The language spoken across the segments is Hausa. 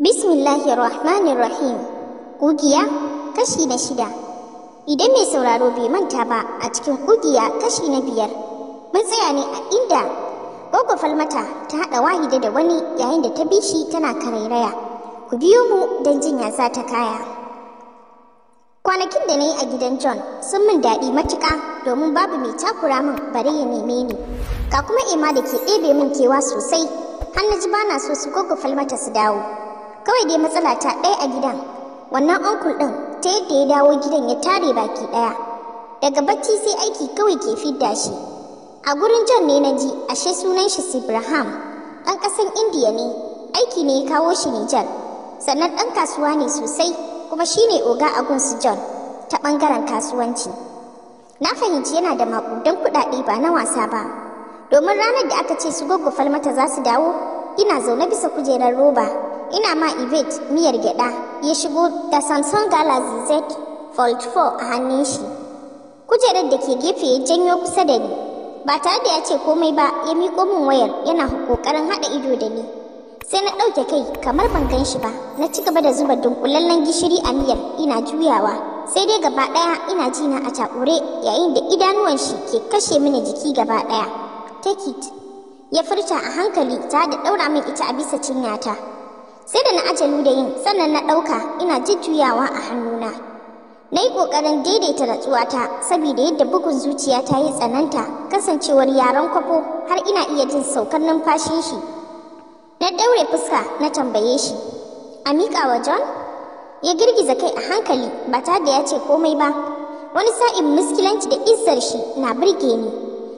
Bismillahirrahmanirrahim. Ƙugiya kashi na 6. Idan mai sauraro bai manta ba, a cikin ƙugiya kashi na 5, mun tsaya ne a inda Goggo Falmata ta haɗa Wahida da wani yayin da ta bi shi tana karairaya. Ku biyo mu don jin ya za ta kaya. Kwanakin da na yi a gidan John sun min daɗi matuƙa, domin babu mai takura min bare ya neme ni. Ga kuma Ema da ke ɗebe min kewa sosai, har na ji ba na so su Goggo Falmata su dawo. Kawai dai matsala ta ɗaya a gidan, wannan uncle ɗin, ta yadda ya dawo gidan ya tare baki ɗaya. Daga bacci sai aiki kawai ke fidda shi. A gurin John ne na ji ashe sunan shi Sibraham, ɗan ƙasan Indiya ne, aiki ne ya kawo shi Nijar. Sannan ɗan kasuwa ne sosai, kuma shi ne oga a gunsu John ta ɓangaren kasuwanci. Na fahimci yana da maƙudan kuɗaɗe ba na wasa ba. Domin ranar da aka ce su Goggo Falmata za su dawo, ina zaune bisa kujerar roba, ina ma Yvette miyar gyaɗa, ya shigo da Samsung Galaxy Z Fold 4 a hannun shi. Kujerar da ke gefe ya janyo kusa da ni. Ba tare da ya ce komai ba, ya miƙo min wayar yana ƙoƙarin haɗa ido da ni. Sai na ɗauke kai kamar ban gan shi ba, na ci gaba da zuba dunkulallen gishiri a miyar ina juyawa. Sai dai gaba ɗaya ina ji na a takure yayin da idanuwan shi ke kashe mini jiki gaba ɗaya. "Take it," ya furta a hankali tare da ɗaura min ita a bisa cinyata. Sai da na aje ludayin sannan na ɗauka ina jujjuyawa a hannuna. Na yi ƙoƙarin daidaita natsuwata saboda yadda bugun zuciyata ya tsananta, kasancewar yaren kwafo har ina iya jin saukar numfashin shi. Na ɗaure fuska na tambaye shi, "A miƙa wa John?" Ya girgiza kai a hankali ba tare da ya ce komai ba. Wani sa'in miskilanci da izzar shi na burge ni.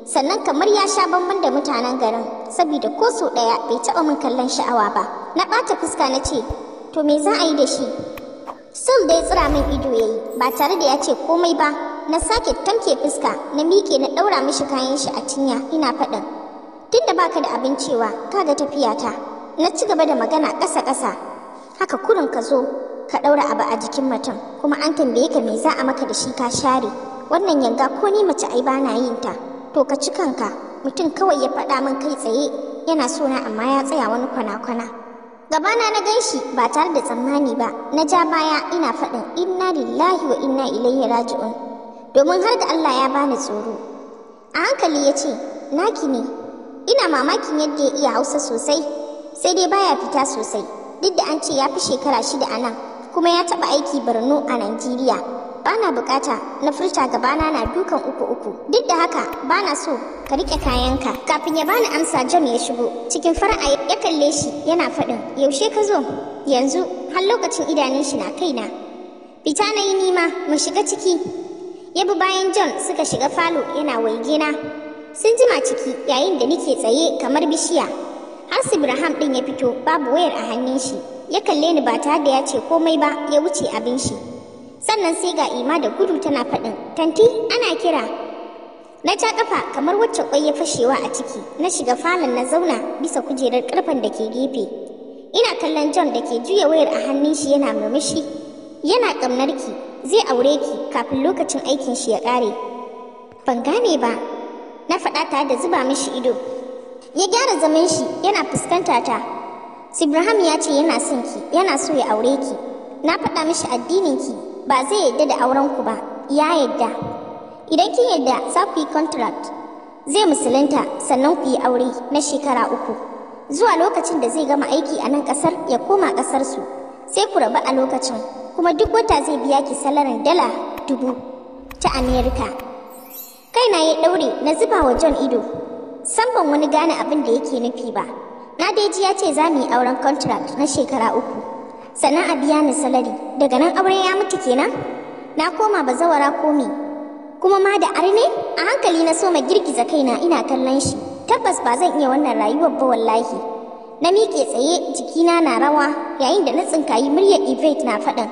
Sannan kamar ya sha bamban da mutanen garin, saboda ko sau ɗaya bai taɓa min kallon sha'awa ba. Na ɓata fuska na ce, "To me za a yi da shi?" Still dai tsira min ido ya yi ba tare da ya ce komai ba. Na sake tamke fuska na miƙe na ɗaura mishi kayan shi a cinya ina faɗin, "Tunda baka da abin cewa, kaga tafiyata." Na ci gaba da magana ƙasa-ƙasa. "Haka kurin ka zo ka ɗaura abu a jikin mutum, kuma an tambaye ka me za a maka da shi ka share. Wannan yanga ko ni mace ai bana yin ta. To ka ci kanka." Mutum kawai ya faɗa min kai tsaye yana so na, amma ya tsaya wani kwana-kwana. Gabana na gan shi ba tare da tsammani ba, na ja baya ina faɗin inna lillahi wa inna ilaihi raji'un. Domin har da Allah ya bani tsoro. A hankali ya ce, "Naki ne." Ina mamakin yadda ya iya Hausa sosai, sai dai baya fita sosai. Duk da an ce ya fi shekara 6 a nan, kuma ya taɓa aiki Borno a Najeriya. "Bana bukata," na furta gabana na dukan uku uku. "Duk da haka bana so, ka rike kayanka." Kafin ya bani amsa, John ya shigo. Cikin fara'a ya kalle shi yana faɗin, "Yaushe ka zo?" "Yanzu." Har lokacin idanun shi na kaina. Fita na yi nima, "Mu shiga ciki." Ya bi bayan John suka shiga falo yana waige na. Sun jima ciki yayin da nike tsaye kamar bishiya. Har Ibrahim ɗin ya fito babu wayar a hannun shi. Ya kalle ni ba tare da ya ce komai ba, ya wuce abin shi. Sannan sai ga Ima da gudu tana faɗin, "Tanti, ana kira." Na ja kafa kamar wacce kwai ya fashewa a ciki, na shiga falon na zauna bisa kujerar karfen da ke gefe. Ina kallon John da ke juya wayar a hannun shi yana murmushi. "Yana ƙamnar ki, zai aure ki kafin lokacin aikin shi ya ƙare." "Ban gane ba," na faɗa tare da zuba mishi ido. Ya gyara zaman shi yana fuskanta ta. "Sibraham ya ce yana son ki, yana so ya aure ki. Na faɗa mishi addinin ki ba zai yadda da auren ku ba, ya yadda. Idan kin yadda, za ku yi contract. Zai musulunta sannan ku yi aure na shekara 3. Zuwa lokacin da zai gama aiki a nan ƙasar ya koma ƙasar su. Sai ku rabu a lokacin, kuma duk wata zai biya ki salarin $1,000 ta Amerika." Kaina ya ɗaure na zuba wa John ido. Sam ban wani gane abin da yake nufi ba. Na dai ji ya ce za mu yi auren contract na shekara 3. Sannan a biya ni salary. Daga nan aure ya mutu kenan? Na koma bazawara komi. Kuma ma da arne? A hankali na soma girgiza kaina ina kallon shi. Tabbas ba zan iya wannan rayuwar ba wallahi. Na miƙe tsaye jikina na rawa yayin da na tsinkayi muryar Yvette na faɗin,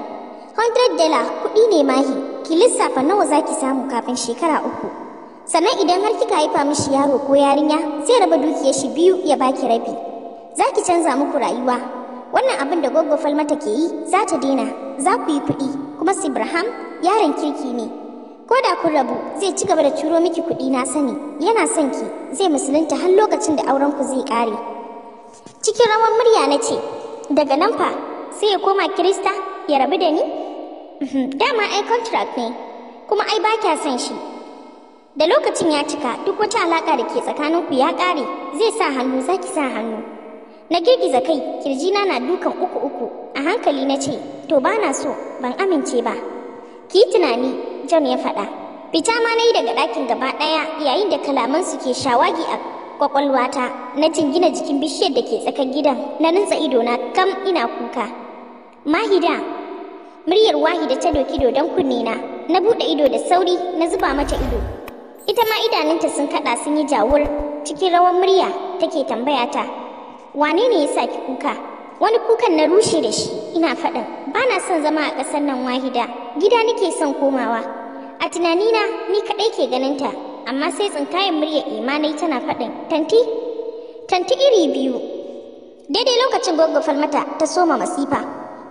"$100 kuɗi ne mahi, ki lissafa nawa za ki samu kafin shekara 3. Sannan idan har kika haifa mishi yaro ko yarinya, zai raba dukiyar shi biyu ya baki rabi. Za ki canza muku rayuwa. Wannan abin da Goggo Falmata ke yi za ta daina, za ku yi kuɗi, kuma Sibraham yaron kirki ne. Ko da kun rabu, zai ci gaba da turo miki kuɗi, na sani. Yana son ki, zai musulunta har lokacin da auren ku zai ƙare." Cikin rawan murya na ce, "Daga nan fa?" Sai ya koma Kirista ya rabu da ni? Dama ai contract ne, kuma ai ba kya son shi. Da lokacin ya cika, duk wata alaƙa da ke tsakaninku ya ƙare, zai sa hannu, za ki sa hannu. Na girgiza kai, kirjina na dukan uku uku, a hankali na ce, to ba na so, ban amince ba. Ki yi tunani, John ya faɗa. Fita ma na yi daga ɗakin gaba ɗaya yayin da kalamansu ke shawagi a kwakwalwata, na jingina jikin bishiyar da ke tsakar gidan, na nutsa idona kam ina kuka. Mahida, muryar Wahida ta doki dodon kunne na, na buɗe ido da sauri na zuba mata ido. Ita ma idanunta sun kaɗa sun yi jawur, cikin rawan murya take tambaya ta, wane ne ya sa ki kuka? Wani kukan na rushe da shi, ina faɗin, ba na son zama a ƙasar nan Wahida, gida nake son komawa. A tunanina ni kaɗai ke ganinta, amma sai tsinkayen muryar Imanai tana faɗin, tanti, tanti iri biyu. Daidai lokacin Goggo Falmata ta soma masifa.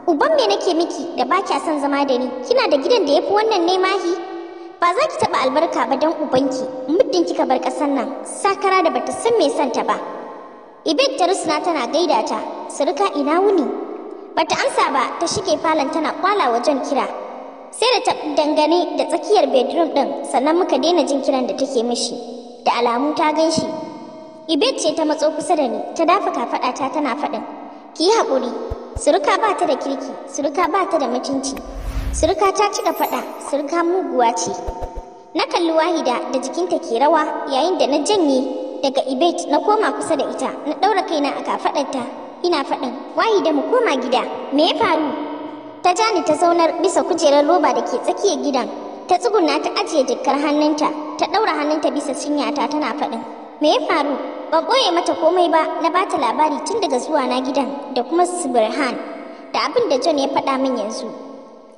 Uban me nake miki da ba kya son zama da ni? Kina da gidan da yafi wannan ne Mahi? Ba za ki taɓa albarka ba don ubanki, muddin kika bar ƙasar nan, sakara da bata san me son ta ba. Ibek ta rusuna tana gaida ta, suruka ina wuni. Bata amsa ba, ta shige falon tana kwala wa John kira. Sai da ta dangane da tsakiyar bedroom ɗin, sannan muka daina jin kiran da take mishi. Da alamu ta gan shi. Ibek ce ta matso kusa da ni, ta dafa kafaɗata tana faɗin, ki yi haƙuri, suruka ba ta da kirki, suruka ba ta da mutunci. Suruka ta cika faɗa, suruka muguwa ce. Na kalli Wahida da jikinta ke rawa yayin da na janye daga Ibet na koma kusa da ita, na ɗaura kaina a kafaɗarta, ina faɗin, Wahida mu koma gida, me ya faru? Ta ja ni ta zaunar bisa kujerar roba da ke tsakiyar gidan, ta tsuguna ta ajiye jikkar hannunta, ta ɗaura hannunta bisa cinyata tana faɗin, me ya faru? Ban ɓoye mata komai ba, na bata labari tun daga zuwa na gidan da kuma Sibirhan da abin da John ya faɗa min yanzu.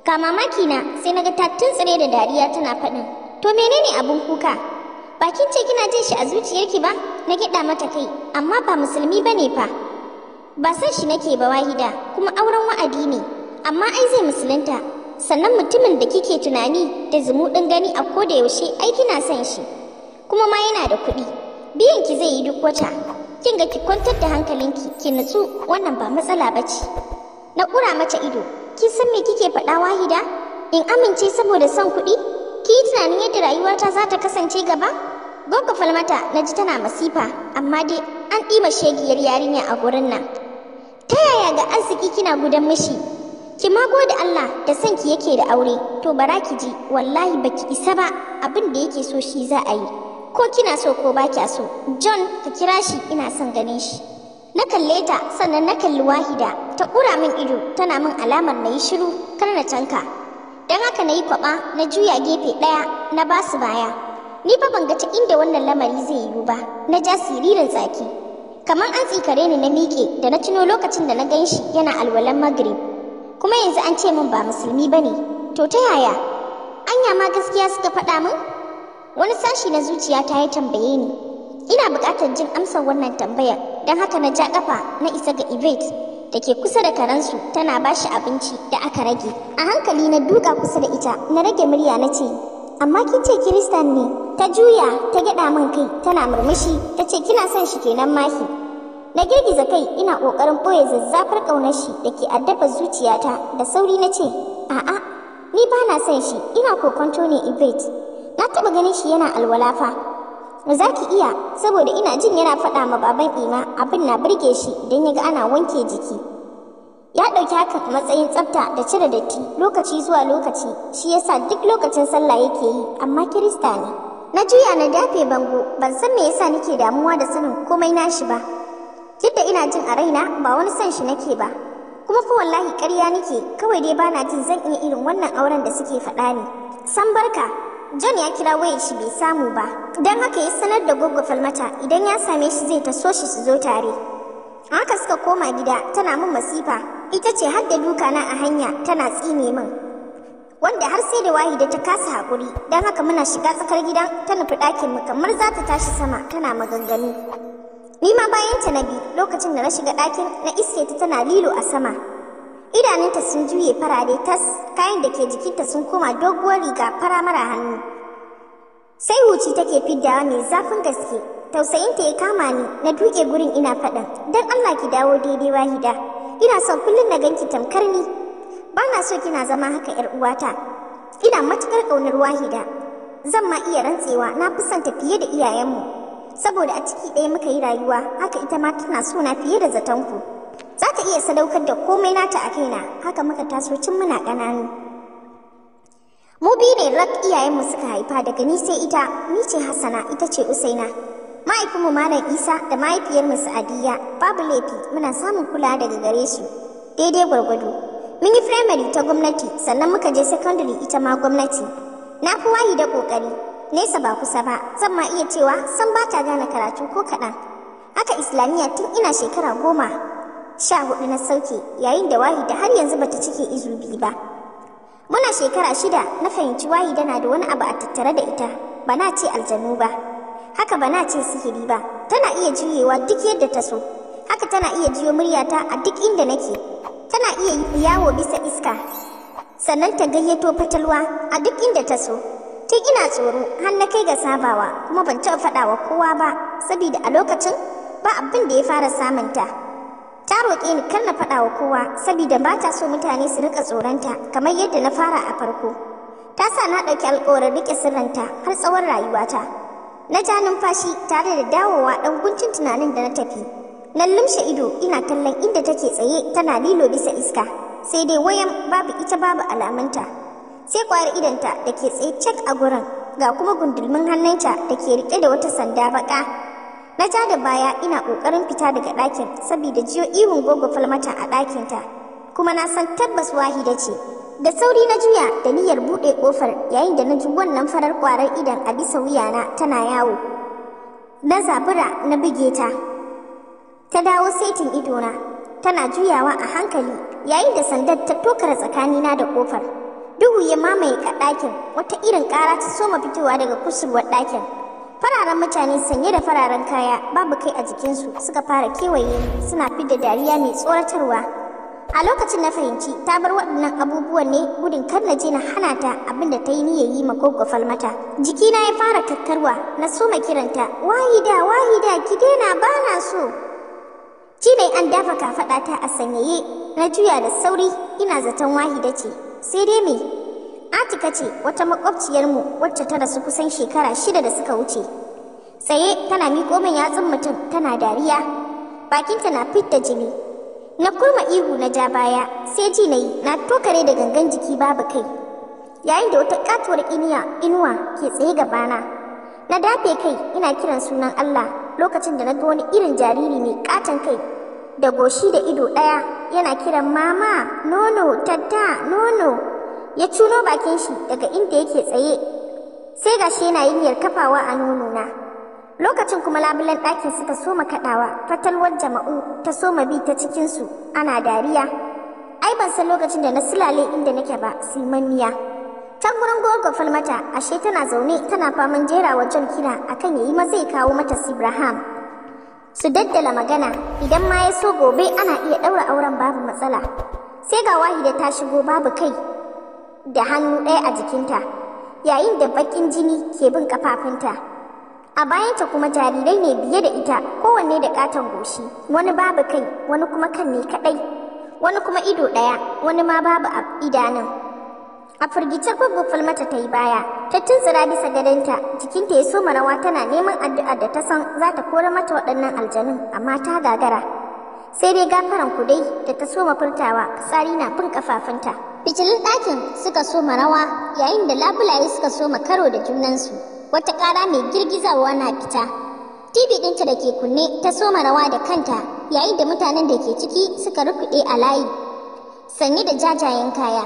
Ga mamaki na sai naga ta tuntsire da dariya tana faɗin, to menene abin kuka? Ba kin ce kina jin shi a zuciyarki ba? Na gyaɗa mata kai, amma ba musulmi bane fa. Ba san shi nake ba Wahida, kuma auren wa'adi ne, amma ai zai musulunta. Sannan mutumin da kike tunani da zumuɗin gani a koda yaushe ai kina son shi, kuma ma yana da kuɗi. Biyan ki zai yi duk wata. Kin ga ki kwantar da hankalinki, ki nutsu, wannan ba matsala bace. Na ƙura mata ido, kin san me kike faɗa Wahida? In amince saboda son kuɗi? Ki yi tunanin yadda rayuwata za ta kasance gaba? Goggo Falmata na ji tana masifa, amma dai an ɗiba shegiyar yarinya a gurin nan. Ta yaya ga arziki kina gudan mishi? Ki ma gode Allah da son ki yake da aure, to bara ki ji, wallahi baki isa ba, abin da yake so shi za a yi. Ko kina so ko ba kya so, John ka kira shi ina son ganin shi. Na kalle ta sannan na kalli Wahida, ta ƙura min ido tana min alamar na yi shiru kar na tanka. Don haka na yi kwaɓa na juya gefe ɗaya na ba su baya. Ni fa ban ga ta inda wannan lamari zai yiwu ba, na ja siririn tsaki. Kamar an tsikare ni na miƙe da na tuno lokacin da na gan shi yana alwalan Magrib. Kuma yanzu an ce min ba musulmi ba ne, to ta yaya? Anya ma gaskiya suka faɗa min? Wani sashi na zuciyata ya tambaye ni. Ina buƙatar jin amsar wannan tambayar, don haka na ja ƙafa na isa ga Yvette da ke kusa da karensu tana ba shi abinci da aka rage. A hankali na duka kusa da ita, na rage murya na ce, amma kin ce Kiristan ne? Ta juya ta gyaɗa min kai tana murmushi ta ce kina son shi kenan Mahi. Na girgiza kai ina ƙoƙarin ɓoye zazzafar ƙaunar shi da ke addaba zuciyata, da sauri na ce, a'a, ni ba na son shi, ina kokonto ne Yvette. Na taɓa ganin shi yana alwala fa. Za ki iya, saboda ina jin yana faɗa ma baban Ima abin na burge shi idan ya ga ana wanke jiki. Ya ɗauki hakan a matsayin tsafta da cire datti lokaci zuwa lokaci, shi yasa duk lokacin sallah yake yi, amma Kirista ne. Na juya na dafe bango, ban san me yasa nake damuwa da sanin komai nashi ba. Duk da ina jin a raina ba wani son shi nake ba. Kuma fa wallahi ƙarya nake, kawai dai bana jin zan iya irin wannan auren da suke faɗa ne. San barka, John ya kira wayar shi bai samu ba, don haka ya sanar da Goggo Falmata idan ya same shi zai taso shi su zo tare. Haka suka koma gida tana min masifa, ita ce har da duka na a hanya tana tsine min. Wanda har sai da Wahida ta kasa haƙuri, don haka muna shiga tsakar gidan ta nufi ɗakin mu kamar za ta tashi sama tana maganganu. Ni ma bayan ta na bi lokacin da na shiga ɗakin na iske ta tana lilo a sama. Idanunta sun juye farare tas, kayan da ke jikinta sun koma doguwar riga fara mara hannu. Sai huci take fiddawa mai zafin gaske, tausayinta ya kama ni na duke gurin ina faɗin, don Allah ki dawo daidai Wahida. Ina son kullum na ganki tamkar ni. Ba na so kina zama haka 'yar uwata. Ina matuƙar ƙaunar Wahida. Zan ma iya rantsewa na fi son ta fiye da iyayenmu. Saboda a ciki ɗaya muka yi rayuwa, haka ita ma tana so na fiye da zaton ku. Za ta iya sadaukar da komai nata a kaina, haka muka taso tun muna ƙananu. Mu biyu ne rak iyayenmu suka haifa daga ni sai ita, ni ce Hassana, ita ce Usaina. Mahaifinmu Malam Isa da mahaifiyarmu Sa'adiyya babu laifi muna samun kulawa daga gare su daidai gwargwado. Mun yi firamare ta gwamnati sannan muka je sakandare ita ma gwamnati. Na fi wayi da ƙoƙari, nesa ba kusa ba, zan ma iya cewa san ba ta gane karatu ko kaɗan. Haka Islamiyya tun ina shekara 14 na sauke yayin da Wahida har yanzu bata cike izu 2 ba. Muna shekara 6 na fahimci Wahida na da wani abu a tattare da ita, ba na ce aljanu ba. Haka ba na ce sihiri ba, tana iya juyewa duk yadda ta so. Haka tana iya jiyo muryata a duk inda nake. Tana iya yawo bisa iska, sannan ta gayyato fatalwa a duk inda ta so. Tun ina tsoro har na kai ga sabawa, kuma ban taɓa faɗa wa kowa ba, saboda a lokacin ba abin da ya fara samunta. Ta roƙe ni kar na faɗa wa kowa, saboda ba ta so mutane su riƙa tsoronta kamar yadda na fara a farko. Ta sa na ɗauki alƙawarin riƙe sirrinta har tsawon rayuwata. Na ja numfashi tare da dawowa ɗan guntun tunanin da na tafi. Na lumshe ido ina kallon inda take tsaye tana lilo bisa iska. Sai dai wayan babu ita babu alamunta. Sai ƙwayar idonta da ke tsaye cak a gurin, ga kuma gundulmin hannunta da ke riƙe da wata sanda baƙa. Na ja da baya ina ƙoƙarin fita daga ɗakin saboda jiyo ihun gogo falmata a ɗakinta. Kuma na san tabbas Wahida ce. Da sauri na juya da niyyar buɗe ƙofar yayin da na ji wannan farar ƙwarar idon a bisa wuyana tana yawo. Na zabura na buge ta. Ta dawo saitin idona, tana juyawa a hankali yayin da sandar ta tokara tsakanina da ƙofar. Duhu ya mamaye ɗakin, wata irin ƙara ta soma fitowa daga kusurwar ɗakin. Fararen mutane sanye da fararen kaya babu kai a jikinsu suka fara kewaye ni suna fidda dariya mai tsoratarwa. A lokacin na fahimci ta bar waɗannan abubuwan ne gudun kar na je na hana ta abin da ta yi niyyar yi ma Goggo Falmata. Jikina ya fara kakkarwa, na soma kiranta, Wahida, Wahida, ki daina, ba na so. Ji ne an dafa kafaɗata a sanyaye, na juya da sauri ina zaton Wahida ce. Sai dai me? Atika ce, wata makwabciyarmu wacce ta rasu kusan shekara 6 da suka wuce. Tsaye tana miƙo min yatsun mutum tana dariya, bakinta na fidda jini. Na kurma ihu na ja baya, sai ji na yi na tokare da gangan jiki babu kai. Yayin da wata katuwar inuwa ke tsaye gabana. Na dafe kai ina kiran sunan Allah lokacin da na ga wani irin jariri mai katon kai da goshi da ido ɗaya yana kiran mama, nono, tadda, nono. Ya cuno bakin shi daga inda yake tsaye, sai gashi yana yin niyyar kafawa a nonona. Lokacin kuma labulen ɗakin suka soma kaɗawa, fatalwar jama'u ta soma bi ta cikinsu ana dariya. Ai ban san lokacin da na silale inda nake ba, simammiya. Can gurin Goggo Falmata, ashe tana zaune tana faman jerawa John kira akan yayi maza ya kawo mata Sibraham. Su daddala magana, idan ma ya so gobe ana iya ɗaura auren babu matsala. Sai ga Wahida ta shigo babu kai da hannu ɗaya a jikinta, yayin da baƙin jini ke bin ƙafafunta. A bayanta kuma jarirai ne biye da ita, kowanne da ƙaton goshi, wani babu kai, wani kuma kan ne kaɗai, wani kuma ido ɗaya, wani ma babu a idanun. A firgice Goggo Falmata ta yi baya, ta tuntsura bisa gadonta, jikinta ya soma rawa tana neman addu'ar da ta san za ta kora mata waɗannan aljanun, amma ta gagara. Sai dai gafaran ku dai da ta soma furtawa, fitsari na bin kafafunta. Fitilun ɗakin suka soma rawa yayin da labulaye suka soma karo da junansu. Wata ƙara mai girgizawa na fita. TV ɗinta da ke kunne ta soma rawa da kanta yayin da mutanen da ke ciki suka rukuɗe a layi, sanye da jajayen kaya.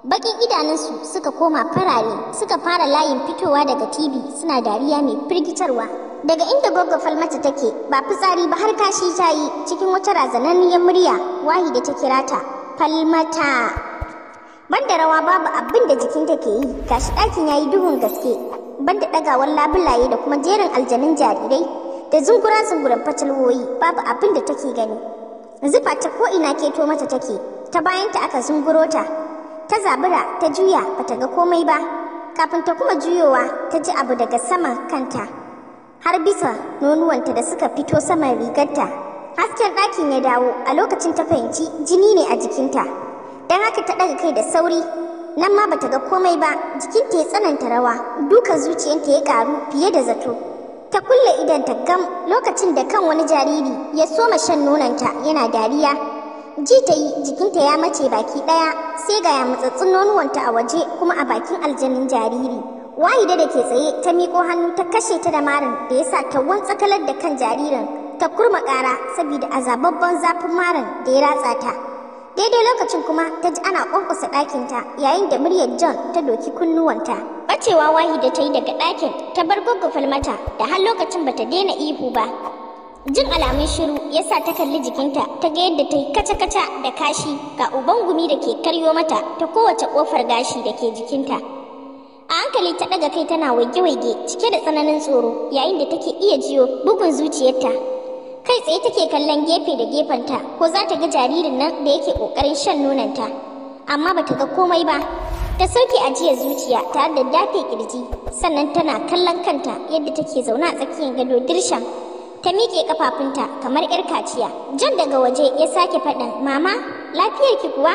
Bakin idanunsu suka koma farare, suka fara layin fitowa daga TV suna dariya mai firgitarwa. Daga inda Goggo Falmata take, ba fitsari ba har kashi ta yi cikin wata razananniyar murya, Wahida ta kira ta, Falmata. Banda rawa babu abin da jikinta ke yi, gashi ɗakin ya yi duhun gaske, banda ɗagawar labulaye da kuma jerin aljanun jarirai da zungura-zunguran fatalwoyi babu abin da take gani. Zufa ta ko'ina keto mata take, ta bayanta aka zunguro ta. Ta zabura ta juya bata ga komai ba, kafin ta kuma juyowa ta ji abu daga sama kanta har bisa nonuwanta da suka fito saman rigarta. Hasken ɗakin ya dawo a lokacin ta fahimci jini ne a jikinta. Don haka ta ɗaga kai da sauri, nan ma bata ga komai ba, jikinta ya tsananta rawa, dukan zuciyarta ya ƙaru fiye da zato. Ta kulle idonta gam lokacin da kan wani jariri ya soma shan nononta yana dariya. Ji ta yi jikinta ya mace baki ɗaya, sai ga yamutsatsun nonuwanta a waje kuma a bakin aljanin jariri. Wahida da ke tsaye ta miƙo hannu ta kashe ta da marin da ya sa ta wantsakalar da kan jaririn, ta kurma ƙara saboda azababban zafin marin da ya ratsa ta. Daidai lokacin kuma ta ji ana ƙwanƙwasa ɗakinta yayin da muryar John ta doki kunnuwanta. Bacewa Wahida ta yi daga ɗakin ta bar Goggo Falmata da har lokacin bata daina ihu ba. Jin alamun shiru ya sa ta kalli jikinta ta ga yadda ta yi kaca-kaca da kashi ga uban gumi da ke karyo mata ta kowace ƙofar gashi da ke jikinta. A hankali ta ɗaga kai tana waige-waige cike da tsananin tsoro yayin da take iya jiyo bugun zuciyarta. Kai tsaye take kallon gefe da gefenta ko za ta ga jaririn nan da yake ƙoƙarin shan nononta. Amma bata ga komai ba. Ta sauke ajiyar zuciya tare da dafe kirji, sannan tana kallon kanta yadda take zaune a tsakiyar gado dirshan. Ta miƙe kafafunta kamar 'yar kaciya. John daga waje ya sake faɗin, "Mama, lafiyarki kuwa?"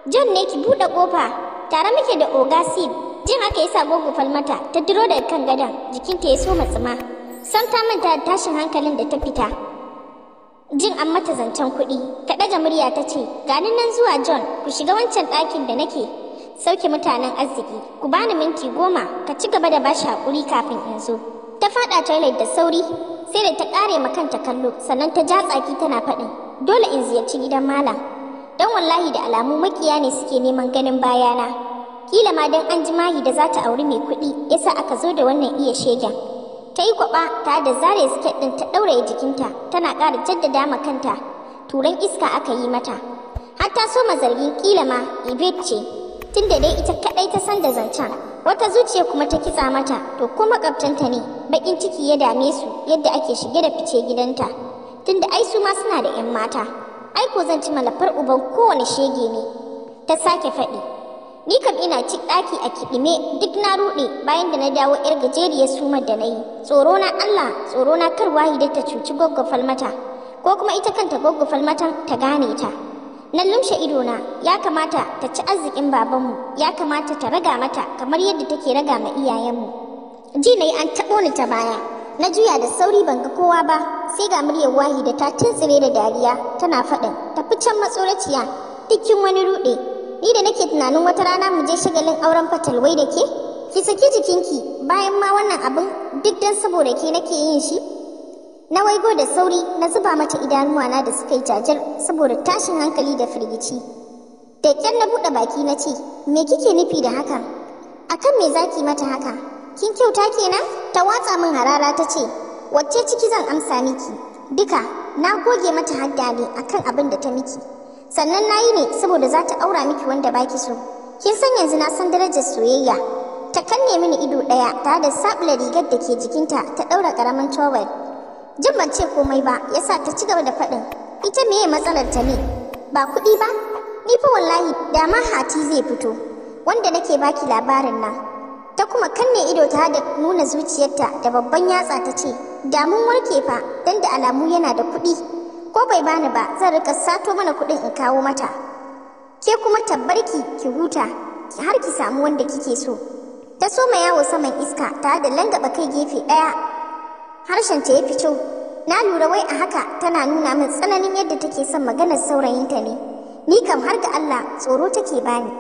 "John ne, ki buɗe ƙofa. Tare muke da Oga Sid." Jin haka ya sa Goggo Falmata ta duro daga kan gadon, jikinta ya soma tsuma. Sam ta manta da tashin hankalin da ta fita. Jin an mata zancen kuɗi, ta ɗaga murya ta ce, "Gani nan zuwa John, ku shiga wancan ɗakin da nake sauke mutanen arziki, ku bani minti 10, ka ci gaba da bashi haƙuri kafin in zo." Ta faɗa toilet da sauri, sai da ta ƙare ma kanta kallo, sannan ta ja tsaki tana faɗin, "Dole in ziyarci gidan malam. Don wallahi da alamu makiya ne suke neman ganin bayana. Kila ma don an ji mahi da za ta auri mai kuɗi yasa aka zo da wannan iya shegen." Ta yi kwaɓa tare da zare siket ɗin ta ɗauraye jikinta, tana ƙara jaddada ma kanta turan iska aka yi mata. Har ta soma zargin kila ma Ibet ce, tunda dai ita kaɗai ta san da zancen. Wata zuciya kuma ta kitsa mata, to ko maƙwabtanta ne baƙin ciki ya dame su yadda ake shige da fice gidanta, tunda ai su ma suna da 'yan mata. "Ai ko zan ci malafar uban kowane shege ne," ta sake faɗi. Ni kam ina ci ɗaki a kiɗime duk na ruɗe bayan da na dawo 'yar gajeriyar sumar da na yi. Tsoro na Allah, tsoro na kar Wahida ta cuci Goggo Falmata, ko kuma ita kanta Goggo Falmatan ta gane ta. Na lumshe idona, ya kamata ta ci arzikin babanmu, ya kamata ta raga mata kamar yadda take raga ma iyayenmu. Ji na yi an taɓo ni ta baya. Na juya da sauri ban ga kowa ba, sai ga muryar Wahida ta tuntsire da dariya tana faɗin, "Tafi can matsoraciya, dukkin wani ruɗe. Ni da nake tunanin wata rana mu je shagalin auren fatalwai da ke, ki saki jikinki bayan ma wannan abin duk dan saboda ke nake yin shi." Na waigo da sauri na zuba mata idanuwa na da suka yi jajir saboda tashin hankali da firgici. Da ƙyar na buɗe baki na ce, "Me kike nufi da haka? Akan me zaki mata haka? Kin kyauta kenan?" Ta watsa min harara ta ce, "Wacce ciki zan amsa miki? Duka na goge mata hadda ne akan abin da ta miki. Sannan na yi ne saboda za ta aura miki wanda baki so. Kin san yanzu na san darajar soyayya." Ta kanne mini ido ɗaya tare da sabula rigar da ke jikinta ta ɗaura ƙaramin towel. Jin ban ce komai ba yasa ta ci gaba da faɗin, "Ita meye matsalar ta ne? Ba kuɗi ba? Ni fa wallahi da ma Hati zai fito, wanda nake baki labarin nan." Ta kuma kanne ido ta da nuna zuciyarta da babban yatsa ta ce, "Da mun warke fa, dan da alamu yana da kuɗi. Ko bai bani ba zan rika sato mana kuɗin in kawo mata. Ke kuma tabbarki ki huta har ki samu wanda kike so." Ta soma yawo saman iska tare da langaba kai gefe ɗaya. Harshen ta ya fito. Na lura wai a haka tana nuna min tsananin yadda take son maganar saurayinta ne. Ni kam har ga Allah tsoro take bani.